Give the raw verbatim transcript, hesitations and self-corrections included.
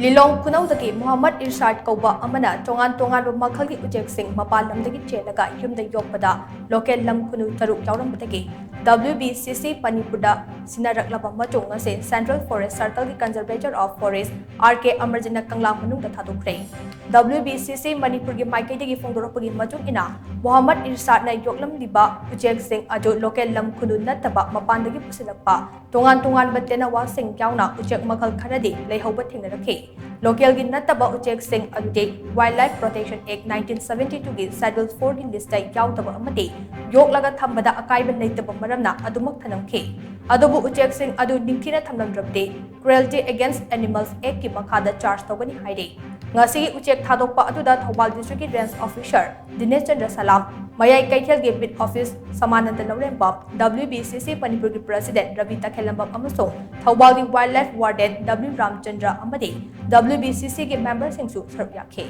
ꯂꯤꯂꯣꯡ ꯈꯨꯅꯧꯗꯒꯤ ꯃꯨꯍꯝꯃꯗ ꯏꯔꯁꯥꯗ ꯀꯧꯕ ꯑꯃꯅ ꯇꯣꯉꯥꯟ ꯇꯣꯉꯥꯟꯕ ꯃꯈꯜꯒꯤ ꯎꯆꯦꯛꯁꯤꯡ ꯃꯄꯥꯟ ꯂꯝꯗꯒꯤ ꯆꯦꯜꯂꯒ ꯌꯨꯝꯗ ꯌꯣꯛꯄꯗ ꯂꯣꯀꯦꯜ ꯂꯝ ꯈꯨꯅꯨ ꯇꯔꯨꯛ ꯌꯥꯎꯔꯝꯕꯗꯒꯤ W B C C ꯃꯅꯤꯄꯨꯔꯗ ꯁꯤꯟꯅꯔꯛꯂꯕ ꯃꯇꯨꯡ ꯉꯁꯤ Central Forest Circle ꯒꯤ Conservator of Forest R K ꯑꯃꯔꯖꯤꯠꯅ ꯀꯪꯂꯥ ꯃꯅꯨꯡꯗ ꯊꯥꯗꯣꯛꯈ꯭ꯔꯦ꯫ W B C C ꯃꯅꯤꯄꯨꯔꯒꯤ ꯃꯥꯏꯀꯩꯗꯒꯤ ꯐꯣꯡꯗꯣꯔꯛꯄꯒꯤ ꯃꯇꯨꯡ ꯏꯟꯅ, ꯃꯨꯍꯝꯃꯗ ꯏꯔꯁꯥꯗꯅ ꯌꯣꯛꯂꯝꯂꯤꯕ ꯎꯆꯦꯛꯁꯤꯡ ꯑꯗꯨ ꯂꯣꯀꯦꯜ ꯂꯝ ꯈꯨꯅꯨ ꯅꯠꯇꯕ ꯃꯄꯥꯟꯗꯒꯤ ꯄꯨꯁꯤꯜꯂꯛꯄ ꯇꯣꯉꯥꯟ ꯇꯣꯉꯥꯟꯕ ꯇꯦꯅꯋꯥꯁꯤꯡ ꯌꯥꯎꯅ ꯎꯆꯦꯛ ꯃꯈꯜ ꯈꯔꯗꯤ ꯂꯩꯍꯧꯕ ꯊꯦꯡꯅꯔꯛꯈꯤ꯫ ꯂꯣꯀꯦꯜꯒꯤ ꯅꯠꯇꯕ ꯎꯆꯦꯛꯁꯤꯡ ꯑꯗꯨꯗꯤ Wildlife Protection Act nineteen seventy two ꯒꯤ Schedule four ꯒꯤ ꯂꯤꯁꯇ ꯌꯥꯎꯗꯕ ꯑꯃꯗꯤ ꯌꯣꯛꯂꯒ ꯊꯝꯕꯗ ꯑꯀꯥꯏꯕ ꯂꯩꯇꯕ ꯃꯔꯝꯅ ꯑꯗꯨꯃꯛ ꯊꯅꯝꯈꯤ꯫ ꯑꯗꯨꯕꯨ ꯎꯆꯦꯛꯁꯤꯡ ꯑꯗꯨ ꯅꯤꯡꯊꯤꯅ ꯊꯝꯂꯝꯗ꯭ꯔꯕꯗꯤ Cruelty Against Animals Act ꯀꯤ ꯃꯈꯥꯗ ꯆꯥꯔꯖ ꯇꯧꯒꯅꯤ ꯍꯥꯏꯔꯤ꯫ ꯉꯁꯤꯒꯤ ꯎꯆꯦꯛ ꯊꯥꯗꯣꯛꯄ ꯑꯗꯨꯗ ꯊꯧꯕꯥꯜ ꯗꯤꯁꯇ꯭ꯔꯤꯛꯀꯤ ꯔꯦꯟꯖ ꯑꯣꯐꯤꯁꯥꯔ ꯗꯤꯅꯦꯁ ꯆꯟꯗ꯭ꯔ ꯁꯂꯥꯝ, ꯃꯌꯥꯏ ꯀꯩꯊꯦꯜꯒꯤ ꯕꯤꯠ ꯑꯣꯐꯤꯁ ꯁꯃꯥꯅꯟꯗ ꯂꯧꯔꯦꯝꯕꯝ, W B C C ꯃꯅꯤꯄꯨꯔꯒꯤ ꯄ꯭ꯔꯁꯤꯗꯦꯟ ꯔꯕꯤ ꯇꯈꯦꯜꯂꯝꯕꯝ ꯑꯃꯁꯨꯡ ꯊꯧꯕꯥꯜꯒꯤ Wildlife Warden W ꯔꯥꯝꯆꯟꯗ꯭ꯔ ꯑꯃꯗꯤ W B C C ꯒꯤ ꯃꯦꯝꯕꯔꯁꯤꯡꯁꯨ ꯁꯔꯨꯛ ꯌꯥꯈꯤ꯫